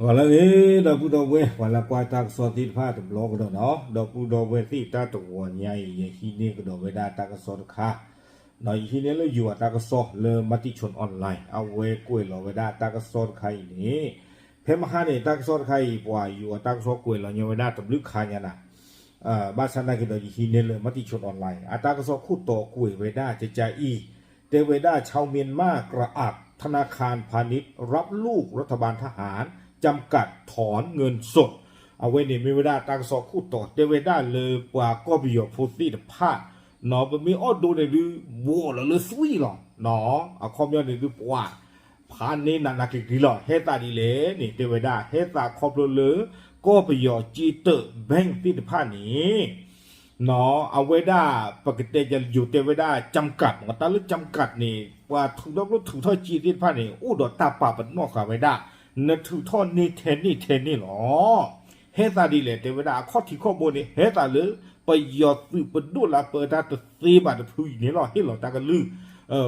ပှၤလၢအဂ့ၤ ဒီပုၢ်ဒီဝဲၢ် ပှၤလၢကွၢ်တၢ်ကစီၣ်သ့ၣ်တဖၣ်တဘျီကဒီးနီၤ, ဒီပုၢ်ဒီဝဲၢ်သ့ၣ် တၢ်တဂီၤညါအံၤ ယဟံးန့ၢ်ကဒီးဝဲဒၣ်တၢ်ကစီၣ်တခါ, ယဟံးန့ၢ်လၢယိၤအတၢ်ကစီၣ်လၢ Matichon Online အဝဲကွဲးလီၤဝဲဒၣ်တၢ်ကစီၣ်တခါအံၤန့ၣ်, ဖဲမဟါန့ၣ် တၢ်ကစီၣ်တခါအံၤ ပှၤယိၤအတၢ်ကစီၣ်ကွဲးလီၤညါဝဲဒၣ်တဘျုးခါညါနၤ, ဘၣ်ဆၣ်သနာ်က့ဒီး ယဟံးန့ၢ်လၢ Matichon Online အတၢ်ကစီၣ်ခိၣ်တီကွဲးဝဲဒၣ်ကကါအံၤ, တဲဝဲဒၣ် ชาวเมียนมากระอัก ธนาคารพาณิชย์รับลูกรัฐบาลทหาร จำกัดถอนเงินสด အဝဲန့ၣ်မ့ၢ်ဝဲဒၣ်တၢ်ကစီၣ်ခိၣ်တီ တဲဝဲဒၣ်လၢပှၤကီၢ်ပယီၤဖိသ့ၣ်တဖၣ်, နီၤ ပမ့ၢ်အိၣ်ဒိးန့ၣ်ဒုး ဘှီၣ်လီၤလၢသွံၣ်လီၤ, အခီပညီန့ၣ်ဒုးပှၤ ဖးန့ၢ်နးနးက့ၤက့ၤလီၤ, ဟဲသးဒ်လဲၣ်န့ၣ် တဲဝဲဒၣ် ဟဲသးခီဖျိလၢ ကီၢ်ပယီၤစ့တၢး bank သ့ၣ်တဖၣ်န့ၣ် နီၤ အဝဲဒၣ် ပကတဲယိၤတဲဝဲဒၣ် จำกัด မ့ၢ်တၢ်လၢ จำกัด န့ၣ် ပှၤထုးထီၣ်ကျိၣ်ထုးထီၣ်စ့သ့ၣ်တဖၣ်န့ၣ် အိၣ်ဒီးတၢ်ပာ်ပနီၣ်ဃာ်ဝဲဒၣ်, နထုးထီၣ်န့ၢ်ထဲန့ၣ်ထဲန့ၣ်လီၤ. ဟဲသးဒ်လဲၣ် တဲဝဲဒၣ် အခီၣ်ထံးခီၣ်ဘိန့ၣ် ဟဲသးလၢ ပယီၤသုးပဒိၣ်လၢပၢတၢ်တသ့ဘၣ်တဖုအံၤန့ၣ်လီၤ, ဟ့ၣ်လီၤတၢ်ကလုၢ်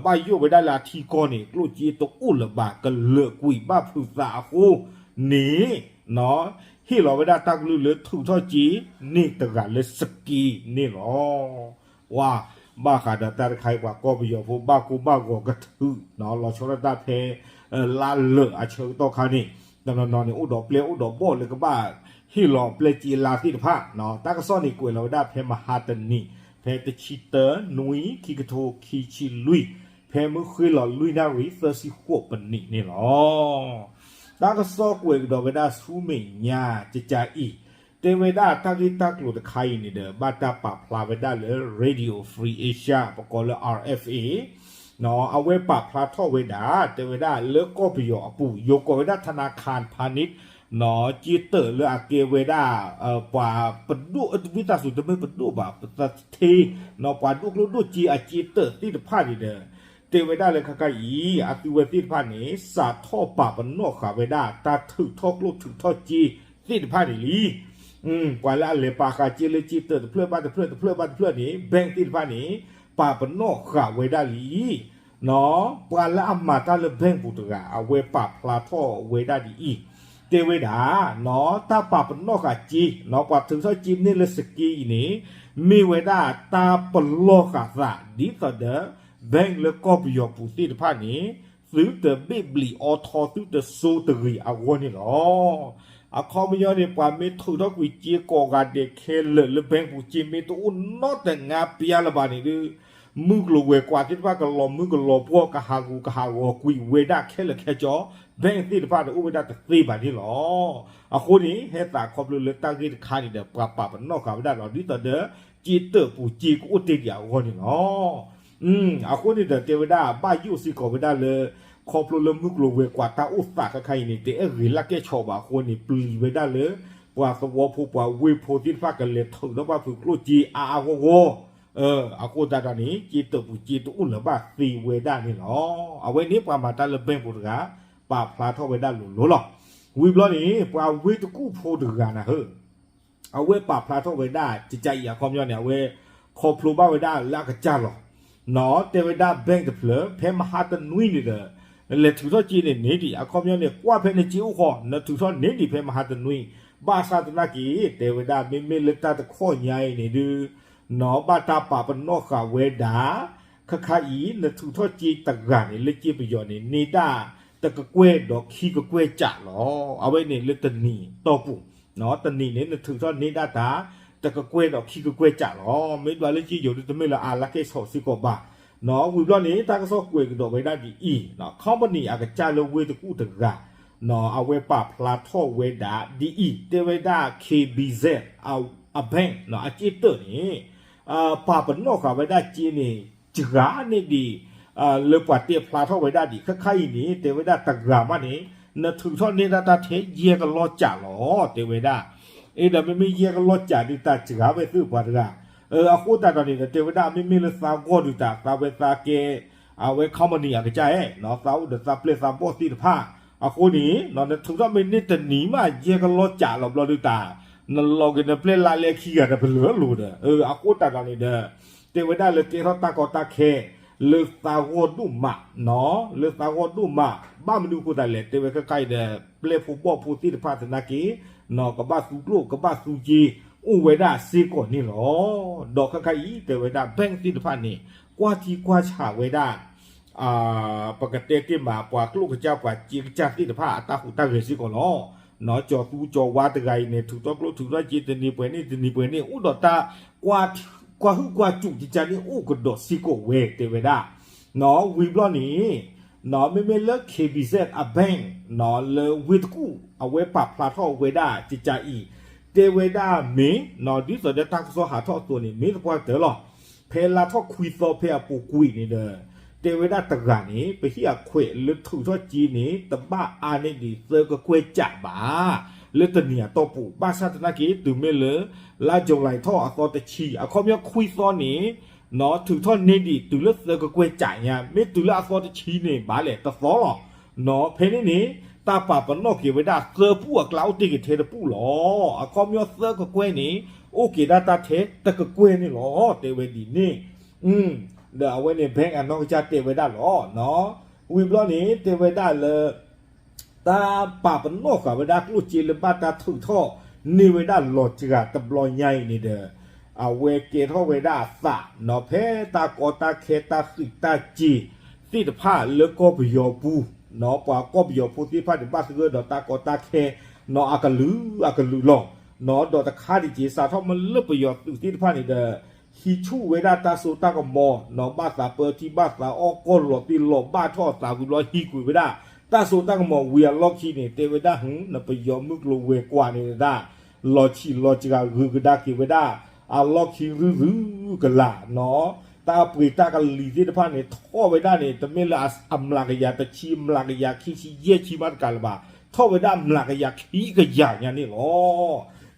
ဘၣ်ယိၣ်ဝဲဒၣ်လၢအထံကီၢ်န့ၣ် ကျိၣ်စ့တအိၣ်လၢၤဘၣ် ကလၢာ်ကွံာ်ဘၣ်ဖုးသးအဃိန့ၣ် နီၤ ဟ့ၣ်လီၤဝဲဒၣ်တၢ်ကလုၢ်လၢထုးထီၣ်စ့ န့ၢ်တဂၤလၢစက့န့ၣ်လီၤ. ပှၤ ဘၣ်ဃးဒီးတၢ်တခါအံၤ ပှၤကီၢ်ပယီၤဖိ ဘၣ်ကိၢ်ဘၣ်ဂီၤကထုး နီၤ လီၤဆီဒၣ်တၢ်ဖဲ လါလၢာ်အဆၢကတီၢ်ခါန့ၣ် တနီၤနီၤန့ၣ် အိၣ်ဒီးပျဲၢ်အိၣ်ဒီးဘီၣ်လၢကဘၣ် ဟ့ၣ်လီၤပျဲၢ်စ့လါသ့ၣ်တဖၣ် နီၤ တၢ်ကစီၣ်န့ၣ်ကွဲးလီၤဝဲဒၣ်ဖဲမဟါတနံၤ ဖဲတဆံတၢ နွံ ခံကထိခံဆံလွံၢ် ဖဲမုၢ်ဃ့ၢ်လီၤလွံၢ်နၣ်ရံၣ် သၢဆံဃိးပနံးန့ၣ်လီၤ. တၢ်ကစီၣ်ကွဲးကဒီးဝဲဒၣ်ဆူမဲာ်ညါ ကကါအံၤ, တဲဝဲဒၣ်တၢ်ဂ့ၢ်တၢ်ကျိၤတခါအံၤန့ၣ်ဒီး ဘၣ်တၢ်ပာ်ဖျါဝဲဒၣ်လၢ Radio Free Asia ပကိးလၢ R F A နီၤ အဝဲပာ်ဖျါထီၣ်ဝဲဒၣ် တဲဝဲဒၣ်လၢကီၢ်ပယီၤအပူၤ ယိၤကိးဝဲဒၣ် ธนาคารพาณิชย์ နီၤ စ့တၢးလၢအကဲဝဲဒၣ် ပှၤပဒိၣ် ဝံသးစူၤ တမ့ၢ်ပဒိၣ်ဘၣ် ပသထ့ နီၤ ပှၤဒိၣ်ကျိၣ်ဒိၣ်စ့အစ့တၢးသ့ၣ်တဖၣ်န့ၣ်ဒီး တဲဝဲဒၣ်လၢခဲခါအံၤ အသုဝဲသ့ၣ်တဖၣ်န့ၣ် စးထီၣ်ပာ်ပနီၣ်ဃာ်ဝဲဒၣ် တၢ်ထုးထီၣ်ကျိၣ်ထုးထီၣ်စ့သ့ၣ်တဖၣ်န့ၣ်လံ. ပှၤလၢအလဲၤပာ်ဃာ်စ့လၢစ့တၢးတဖျၢၣ်ဘၣ်တဖျၢၣ် တဖျၢၣ်ဘၣ်တဖျၢၣ်န့ၣ် bank သ့ၣ်တဖၣ်န့ၣ် ပာ်ပနီၣ်ဃာ်ဝဲဒၣ်လံ. နီၤ ပှၤလၢအမၤတၢ်လၢ bank ပူၤတဂၤ အဝဲပာ်ဖျါထီၣ်ဝဲဒၣ်ဒ်အံၤ, တဲဝဲဒၣ် နီၤ တၢ်ပာ်ပနီၣ်ဃာ်စ့ နီၤ ပှၤထုးထီၣ်စ့န့ၢ်လၢစက့အံၤန့ၣ် မ့ၢ်ဝဲဒၣ်တၢ်ပလီၢ်ဃာ်သး ဒ်သိးဒီး bank လၢကီၢ်ပယီၤပူၤသ့ၣ်တဖၣ်န့ၣ် သုတဘ့ၣ်ဘျံးအီထီ သုတစိတဂ့ၤအဂီၢ်န့ၣ်လီၤ. အခီပညီန့ၣ် ပှၤမ့ၢ်ထုးထီၣ်ကွံာ်စ့ကိးဂၤဒဲးခဲလၢာ်လၢ bank ပူၤ စ့မ့ၢ်တအိၣ်နီတငါပျါလၢၤဘၣ်န့ၣ်ဒုး မုၢ်ကျိၤဝဲၤကွာ်သ့ၣ်တဖၣ် ကလီၤမုၢ်ကလီၤပှီၢ် ကဟးဂူာ်ကဟးဂီၤကွံာ်ဝဲဒၣ်ခဲလၢာ်ခဲဆ့, bank သ့ၣ်တဖၣ်န့ၣ် အိၣ်ဝဲဒၣ်တသ့ဘၣ်န့ၣ်လီၤ. အဃိန့ၣ် ဟဲသးခီဖျိလၢတၢ်ဂ့ၢ်တခါန့ၣ်ဒီး ပှၤပာ်ပနီၣ်ဃာ်ဝဲဒၣ်လီၤ ဒ်သိးဒီး စ့တၢးပူၤစ့ကအိၣ်တ့ၢ်ဒံးအဂီၢ်န့ၣ်လီၤ. အဃိန့ၣ်ဒီး တဲဝဲဒၣ် ဘၣ်ယိၣ်စ့ၢ်ကီးဝဲဒၣ်လၢ ခီဖျိလၢမုၢ်ကျိၤဝဲၤကွာ်တၢ်အိၣ်သးခဲခါအံၤန့ၣ် တအဲၣ်ဂ့ၤလၢကဲဆီးဘၣ်အဃိန့ၣ် ပျံၤဝဲဒၣ်လၢ ပှၤသဝီဖိပှၤဝ့ၢ်ဖိသ့ၣ်တဖၣ် ကလဲၤထုးထီၣ်ဘၣ်ဖုးကျိၣ်စ့အါအါဂီၢ်ဂီၢ် အဃိသတးဒီးန့ၣ် စ့တၢးပူၤစ့တအိၣ်လၢၤဘၣ်သ့ဝဲဒၣ်န့ၣ်လီၤ. အဝဲန့ၣ် ပှၤမၤတၢ်လၢ bank ပူၤတဂၤ ပာ်ဖျါထီၣ်ဝဲဒၣ်လိၤလိၤလီၤ. ဝံၤဘျီန့ၣ် ပှၤဝ့ၢ်တကူၣ်ဖိတဂၤနၤဧၢ အဝဲပာ်ဖျါထီၣ်ဝဲဒၣ် ကကါအံၤအခီပညီန့ၣ် အဝဲခီဖျိဘၣ်ဝဲဒၣ်လၢအကစၢ်လီၤ. နီၤ တဲဝဲဒၣ် bank တဖျၢၣ် ဖဲမဟါတနွံန့ၣ်ဒီး လဲၤထုးထီၣ်စ့န့ၣ်န့ၢ်ဒံး အခီပညီန့ၣ် ကွၢ်ဖဲန့ၣ်စ့အိၣ်ဃီ နထုးထီၣ်န့ၢ်ဒံးဖဲမဟါတနွံ, ဘၣ်ဆၣ်သနာ်က့ တဲဝဲဒၣ် မ့မ့ၢ်လၢတၢ်တခီညါအံၤန့ၣ်ဒုး နီၤ ဘၣ်တၢ်ပာ်ပနီၣ်ဃာ်ဝဲဒၣ် ခဲခါအံၤ နထုးထီၣ်စ့တဂၤန့ၣ် လၢစ့ပယီၤန့ၣ် န့ၢ်ဒၣ်တကကွဲၢ်ဒီးခံကကွဲၢ်စးလီၤ. အဝဲန့ၣ်လၢတနံၤတီၢ်ပူၤ နီၤ တနံၤန့ၣ် နထုးထီၣ်န့ၢ်ဒၣ်တၢ် တကကွဲၢ်ဒီးခံကကွဲၢ်စးလီၤ. မ့ၢ်ဒွးလၢစ့ယိၤဒုး တမ့ၢ်လၢအါလၢကဲဆီးစ့ၢ်ကီးဘၣ်. နီၤ ဝံၤဘျီန့ၣ် တၢ်ကစီၣ်ကွဲးကဒီးဝဲဒၣ်ဒ်အံၤ နီၤ company အကစၢ်လၢဝ့ၢ်တကူၣ်တဂၤ နီၤ အဝဲပာ်ဖျါထီၣ်ဝဲဒၣ်ဒ်အံၤ တဲဝဲဒၣ် K B Z အ bank နီၤ အစ့တၢးန့ၣ် ပာ်ပနီၣ်ဃာ်ဝဲဒၣ်စ့န့ၣ် စှၤန့ၢ်ဒံး လၢပှၤတဲဖျါထီၣ်ဝဲဒၣ်ဒံး ခဲခါအံၤန့ၣ် တဲဝဲဒၣ်တဂၤမးန့ၣ် နထုးထီၣ်န့ၢ်ဒၣ်တၢ်ထဲယဲၢ်ကလီၢ်စးလီၤ တဲဝဲဒၣ်. အ့ဒီးမ့မ့ၢ်ယဲၢ်ကလီၢ်စးဒုး တၢ်စှၤဝဲသုပှၤတဂၤ အဃိသတးဒီးန့ၣ်ဒီး တဲဝဲဒၣ် မ့မ့ၢ်လၢသးဂီၢ်ဒုးတၢ် သးဝဲသးကဲ အဝဲ company အကစၢ်အဲၣ် နီၤ သးအိၣ်ဒီးသးပျဲၢ်သးဘီၣ်သ့ၣ်တဖၣ် အဃိန့ၣ် နထုးထီၣ်မ့ၢ်န့ၢ်တနံၤမး ယဲၢ်ကလီၢ်စးလီၤဘျီဒုးတၢ် နလီၤက့ၤနပျဲၢ်လါလဲခံဂၤတပလၢၤလိၤဒီး အဃိသတးဒီးန့ၣ်ဒီး တဲဝဲဒၣ်လၢကဲထီၣ်တၢ်ကီတၢ်ခဲ လၢသးဂီၢ်ဒိၣ်မး, လၢသးဂီၢ်ဒိၣ်မး, ဘၣ်မနုၤအဃိသတးလဲၣ် တဲဝဲခဲခါအံၤဒီး ပျဲၢ်ဖိဘီၣ်ဖိသ့ၣ်တဖၣ်သနာ်က့ ကဘၣ်သူကျိၣ် ကဘၣ်သူစ့ အိၣ်ဝဲဒၣ်စ့ၢ်ကီးန့ၣ်လီၤ. ဒီးခဲခါအံၤ တဲဝဲဒၣ် bank သ့ၣ်တဖၣ်န့ၣ် ကွၢ်ထံကွၢ်ဆးဝဲဒၣ် ပကတဲတ့ၢ်မး ပှၤကျိၣ်ကစၢ်ပှၤစ့ကစၢ်သ့ၣ်တဖၣ်အတၢ်ဟူးတၢ်ဂဲၤစ့ၢ်ကီးလီၤ. ကၠီၤသူကၠီၤဝါတဂၤအံၤန့ၣ် ထုးထီၣ်ကျိၣ်ထုးထီၣ်စ့ တနံၤပှဲၤန့ၣ် တနံၤပှဲၤန့ၣ် အိၣ်ဒီးတၢ် ကွၢ်ဟုၣ်ကွၢ်စူၣ်ကကန့ၣ် အိၣ်ကဒီးစ့ၢ်ကီးဝဲ တဲဝဲဒၣ် ဝံၤဘျီန့ၣ် မ့မ့ၢ်လၢ ခ့ဘံၣ်စဲး အ bank လၢဝ့ၢ်တကူၣ် အဝဲပာ်ဖျါထီၣ်ဝဲဒၣ်ကကအံၤ တဲဝဲဒၣ်မ့ၢ် ဒ်သိးဒီးတၢ်ကစီၣ်ဟးထီၣ်အသိးန့ၣ် မ့ၢ်သပှၢ်ကတၢၢ်လီၤ. ဖဲလါထီၣ်ခွံသီဖဲအပူၤကွံာ်န့ၣ်ဒီး တဲဝဲဒၣ်တဂၤန့ၣ် ပဟံၣ်အခွဲးလၢထုးထီၣ်စ့န့ၣ် တဘၣ်အါန့ၢ်ဒံးသၢကကွဲၢ်ကးဘၣ် လၢတနံၤအတီၢ်ပူၤ ဘၣ်ဆၣ်သနာ်က့ တုၤမ့ၢ်လၢ လါယူၤလံထီၣ်အသီတဆံ အခီပညီခွံသီန့ၣ် ထုးထီၣ်န့ၢ်ဒံးတုၤလၢသၢကကွဲၢ်ကးညါ မ့ၢ်တုၤလၢအသီတဆံန့ၣ် ဘၣ်လဲၣ်တသီလီၤ. ဖဲန့ၣ်န့ၣ် တၢ်ပာ်ပနီၣ်က့ၤဝဲဒၣ်သၢပူၢ်အကျါအိၣ်တ့ၢ်က့ၤထဲတပူၢ်လီၤ. အခီပညီသၢကကွဲၢ်န့ၣ် အိၣ်က့ၤဒၣ်တၢ်ထဲတကကွဲၢ်န့ၣ်လီၤ တဲဝဲဒ်န့ၣ် ဒီးအဝဲန့ၣ် bank အနီၢ်ကစၢ်တဲဝဲဒၣ်လီၤ. ဝံၤဘျီန့ၣ် တဲဝဲဒၣ်လၢ တၢ်ပာ်ပနီၣ်ဃာ်ဝဲဒၣ်ကျိၣ်စ့လၢဘၣ်တၢ်ထုးထီၣ်န့ၢ်ဝဲဒၣ်လီၤစှၤတဘျီညါအံၤန့ၣ်ဒီး အဝဲကဲထီၣ်ဝဲဒၣ်အသး ဖဲတၢ်ကီတၢ်ခဲတၢ်သွံၣ်တၢ်စ့သ့ၣ်တဖၣ်လၢကီၢ်ပယီၤပူၤ ပှၤကီၢ်ပယီၤဖိသ့ၣ်တဖၣ်န့ၣ် ဘၣ်သဂၢၢ်ဒီးတၢ်ကီတၢ်ခဲ အကလုာ်အကလုာ်လီၤ. ဒီးတခါဒံးက့ၤ စးထီၣ်မ့ၢ်လၢပယီၤသုးသ့ၣ်တဖၣ်န့ၣ်ဒီး ဟံးဆူၣ်ဝဲဒၣ်တၢ်စိတၢ်ကမီၤ ဘၣ်သးပၢထံဘၣ်သးအီၣ်ကီၢ်လီၤတံၢ်လီၤဘၣ်ထီၣ်အသးဝံၤဘျီ ဟံးကွံာ်ဝဲဒၣ် တၢ်စိတၢ်ကမီၤဝံၤအလီၢ်ခံန့ၣ် တဲဝဲဒၣ် နပယီၤမုၢ်ကျိၤဝဲၤကွာ်န့ၣ်ဒၣ် လီၤဆံးလီၤစှၤဂုၤကဒါက့ၤဝဲဒၣ် အလီၢ်ခံရုၢ်ရုၢ်ကလာ် တၢ်ပှ့ၤတၢ်ကလံၤသ့ၣ်တဖၣ်န့ၣ် ထီၣ်ဝဲဒၣ်န့ၣ် တမ့ၢ်လၢအမျးကယၤတဆံ မျးကယၤခံဆံယဲၢ်ဆံမးတကးလၢၤဘၣ် ထီၣ်ဝဲဒၣ်မျးကယၤခံကယၤညါန့ၣ်လီၤ.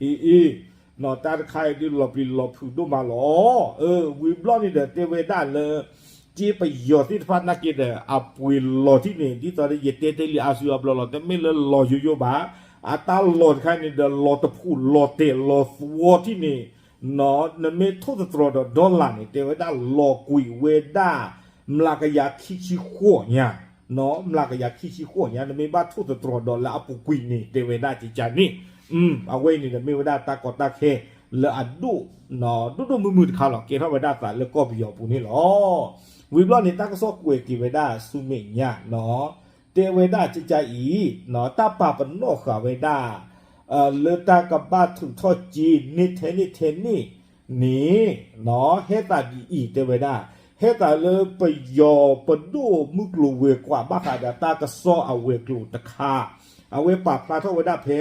အ့ အ့ တၢ်တခါအံၤဒုးလီၤပျံၤလီၤဖုးဒိၣ်မးလီၤ. ဝံၤဘျီန့ၣ်ဒီးတဲဝဲဒၣ်လၢ က့ပယီၤသ့ၣ်တဖၣ်နာ်က့ဒီး အပှ့ၤလီၤထံၣ်န့ၣ် ဒ်သိးဒီးယတဲတ့ၢ်လံအါစုအါဘျီလီၤ တမ့ၢ်လၢလီၤယိယိဘၣ်. အတၢ်လီၤတခါန့ၣ်ဒီး လီၤတဖှိၣ်လီၤတဲာ်လီၤသဝီထံၣ်န့ၣ် နမ့ၢ်ထိၣ်သတြီၤဒီး dollar န့ၣ် တဲဝဲဒၣ်လီၤကွံာ်ဝဲဒၣ် မျးကယၤခံဆံဃိးညါ မျးကယၤခံဆံဃိးညါ နမ့ၢ်ဘၣ်ထိၣ်သတြီၤဒီးလၢအပူၤကွံာ်န့ၣ် တဲဝဲဒၣ်ကကန့ၣ် အဝဲအံၤန့ၣ်ဒီးမ့ၢ်ဝဲဒၣ်တၢ်ကီတၢ်ခဲလၢအဒိၣ် ဒိၣ်ဒိၣ်မုၢ်မုၢ်တခါလီၤ ကဲထီၣ်ဝဲဒၣ်သးလၢကီၢ်ပယီၤပူၤန့ၣ်လီၤ. ဝံၤဘျီန့ၣ် တၢ်ကစီၣ်ကွဲးက့ၤဝဲဒၣ်ဆူမဲာ်ညါ တဲဝဲဒၣ်ကကအံၤ တၢ်ပာ်ပနီၣ်ဃာ်ဝဲဒၣ် လၢတၢ်ကဘၣ်ထုးထီၣ်စ့န့ၢ်ထဲန့ၣ်ထဲန့ၣ်န့ၣ် ဟဲသးဒ်အံၤ တဲဝဲဒၣ် ဟဲသးလၢပယီၤပဒိၣ်မုၢ်ကျိၤဝဲၤကွာ်ဘၣ်ဃးဒီးတၢ်ကစီၣ်အဝဲၤကျိၤတခါ အဝဲပာ်ဖျါထီၣ်ဝဲဒၣ်ဖဲ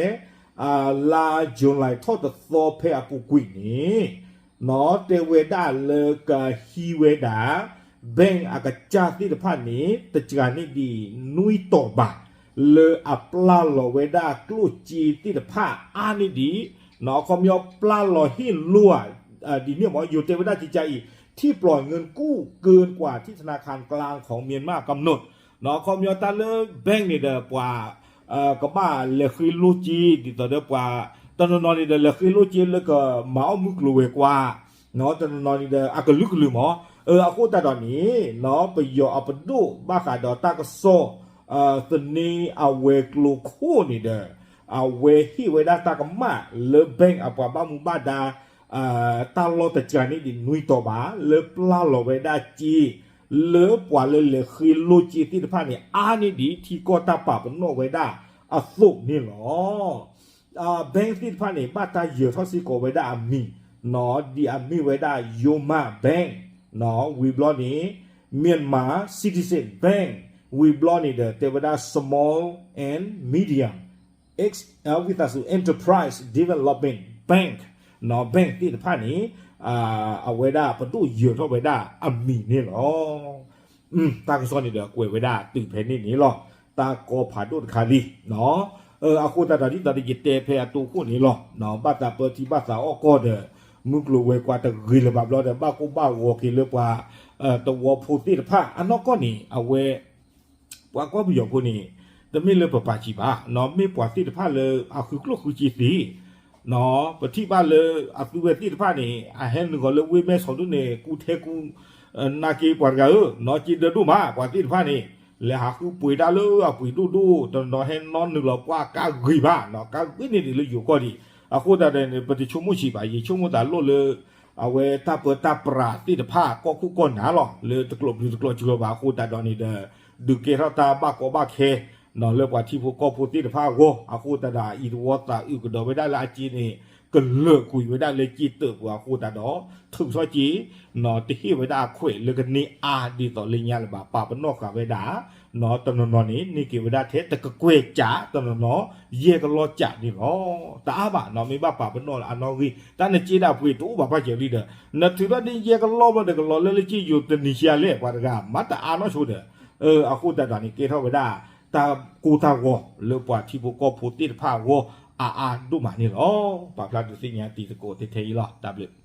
လါယူၤလံထီၣ်တသီဖဲအပူၤကွံာ်န့ၣ် တဲဝဲဒၣ်လၢကဟံးဝဲဒၣ် bank အကစၢ်သ့ၣ်တဖၣ်န့ၣ် တစှၤန့ၢ်ဒံးနွံတီၤဘး လၢအပျၢ်လီၤဝဲဒၣ်ကျိၣ်စ့သ့ၣ်တဖၣ်အါန့ၢ်ဒံး အခီပညီပျၢ်လီၤဟ့ၣ်လိၢ်ဧါ ဒ်န့ၣ်မ့ၢ် ယိၤတဲဝဲဒၣ်ကကအံၤ ထံၣ်ပျီၤငိုၢ်ကူၣ်ကိၢ်ကွာ်ထံၣ်ထနၢခၢၣ်ကၠၢၣ် ของเมียนมา กำหนด အခီပညီတၢ်လၢ bank န့ၣ်ဒီးပှၤ ကဘၣ်လဲၤဃ့လိၢ်စ့ ဒ်သိးဒီးပှၤ တနီၤနီၤန့ၣ်ဒီး လဲၤဃ့လိၢ်စ့လၢကမၤအီၣ်မုၢ်ကျိၤဝဲၤကွာ် တနီၤနီၤန့ၣ်ဒီး အကလုာ်ကလုာ်မ့ၢ် အဃိသတးဒီးန့ၣ် ပယီၤအပဒိၣ်ဘၣ်ဃးဒီးတၢ်ကစီၣ် သန့အဝဲၤကျိၤခိၣ်န့ၣ်ဒီး အဝဲဟ့ၣ်ဝဲဒၣ်တၢ်ကမၣ်လၢ bank အပှၤဘၣ်မူဘၣ်ဒါ တၢ်လီၢ်တစှၤန့ၢ်ဒံးနွံတီၤဘး လၢပျၢ်လီၤဝဲဒၣ်စ့ လၢပှၤလၢလဲၤဃ့လိၢ်စ့သ့ၣ်တဖၣ်န့ၣ် အါန့ၢ်ဒံးထံကီၢ်တၢ်ပာ်ပနီၣ်ဝဲဒၣ်အသိးန့ၣ်လီၤ. bank သ့ၣ်တဖၣ်န့ၣ် ဘၣ်တၢ်ယၢၤထီၣ်စ့ၢ်ကီးဝဲဒၣ်အမံၤ ဒ်အမ့ၢ်ဝဲဒၣ် Yoma Bank ဝံၤဘျီန့ၣ် Myanmar Citizen Bank ဝံၤဘျီန့ၣ်ဒီး တဲဝဲဒၣ် Small and Medium ဝံသးစူၤ Enterprise Development Bank bank သ့ၣ်တဖၣ်န့ၣ် အဝဲဒၣ်ပဒိၣ်ယၢၤထီၣ်ဝဲဒၣ်အမံၤန့ၣ်လီၤ. တၢ်ကစီၣ်န့ၣ်ဒီးကွဲးဝဲဒၣ်တုၤဖဲန့ၣ်န့ၣ်လီၤ. တၢ်ကီဖးဒိၣ်တခါလံ အဃိသတးဒီး ဒ်သိးဒီးယတဲဖဲအတိခိၣ်န့ၣ်လီၤ. ဘၣ်သးပၢထံဘၣ်သးအီၣ်ကီၢ်ဒီး မုၢ်ကျိၤဝဲၤကွာ်တဂ့ၤလၢၤဘၣ်ဘျီဒီး ဘၣ်ကိၢ်ဘၣ်ဂီၤက့ၤလၢပှၤ သဝီဖိသ့ၣ်တဖၣ် အနီၢ်ကီၢ်န့ၣ် အဝဲ ပှၤကီၢ်ပယီၤဖိန့ၣ် တမ့ၢ်လၢပပာ်စံးဘၣ် မ့ၢ်ပှၤသ့ၣ်တဖၣ်လၢအဃုကျိၣ်ဃုစ့သ့ ပထံၣ်ဘၣ်လၢအသုဝဲသ့ၣ်တဖၣ်န့ၣ် အဟဲနုာ်ဃီၤလၢဝ့ၢ်မဲၢ်ဆီးဒိၣ်န့ၣ် ကူထဲကူ နာ်က့ပှၤတဂၤဧၢ, နီၢ်က့ဒၢဒိၣ်မး ပှၤသ့ၣ်တဖၣ်န့ၣ် လဲၤဟးဃုပှ့ၤတၢ်လၢအပှ့ၤဒိၣ်ဒိၣ်, တနီၤနီၤဟဲနီနုာ်လီၤပှၢ်ကါဂ့ၤဘၣ်, ကါဂ့ၤန့ၢ်ဒံးလၢယိၤကီၢ်ဒံး. အဃိသတးဒီးန့ၣ် ပတဆိကမိၣ်ဆံးဘၣ်, ယဆိကမိၣ်သးလိၣ်လၢ အဝဲတၢ်ပၢတၢ်ပြးသ့ၣ်တဖၣ် ကီၢ်ခိၣ်ကီၢ်နၢ်လီၤ, လၢတကျိးဘျုးတကျိးစှၤဘၣ်အဃိသတးဒီးန့ၣ်ဒီး ဒုးကဲထီၣ်တၢ်ဘၣ်ကီဘၣ်ခဲ လၢပှၤထံဖိကီၢ်ဖိသ့ၣ်တဖၣ်အဂီၢ်, အဃိသတးဒီး အအံၤတဝီသးအုးကဒီးဝဲဒၣ်လၢအစ့န့ၣ် ကလၢာ်ကွံာ်ဝဲဒၣ်လၢစ့တၢးပူၤအဃိသတးဒီး ထုးထီၣ်စ့ တဟ့ၣ်ဝဲဒၣ်အခွဲးလၢကန့ၢ်အါဒ်သိးလၢညါလၢၤဘၣ်, ပာ်ပနီၣ်ဃာ်ဝဲဒၣ် တနီၤနီၤန့ၣ် န့ၢ်က့ၤဝဲဒၣ်ထဲတကကွဲၢ်ကး, တနီၤနီၤ ယဲၢ်ကလီၢ်ကးန့ၣ်လီၤ. တအါဘၣ်နီၤ မ့ၢ်ဘၣ်ပာ်ပနီၣ်လၢအနီၣ်ဂံၢ် တၢ်နစ့ဒၣ်ပှ့ၤတအိၣ်ဘၣ်ပှၢ်စၢၤလံဒီး နထုးထီၣ်ဒ်ယဲၢ်ကလီၢ်ဘျီဒီး ကလီၤလၢလၢစ့ယိၤတနံၤဆံးလဲၣ် ပှၤတဂၤ မၤတအါနီၢ်ဆိဒီး အဃိသတးဒီးန့ၣ် ကဲထီၣ်ဝဲဒၣ် တၢ်ကိၢ်တၢ်ဂီၤလၢပှၤထံဖိကီၢ်ဖိသ့ၣ်တဖၣ်အဂီၢ် အါအါဒိၣ်မးန့ၣ်လီၤ. ပာ်ဖျါဒုးသ့ၣ်ညါတံၤသကိးထဲထဲအံၤလီၤ. တၢ်ဘျုး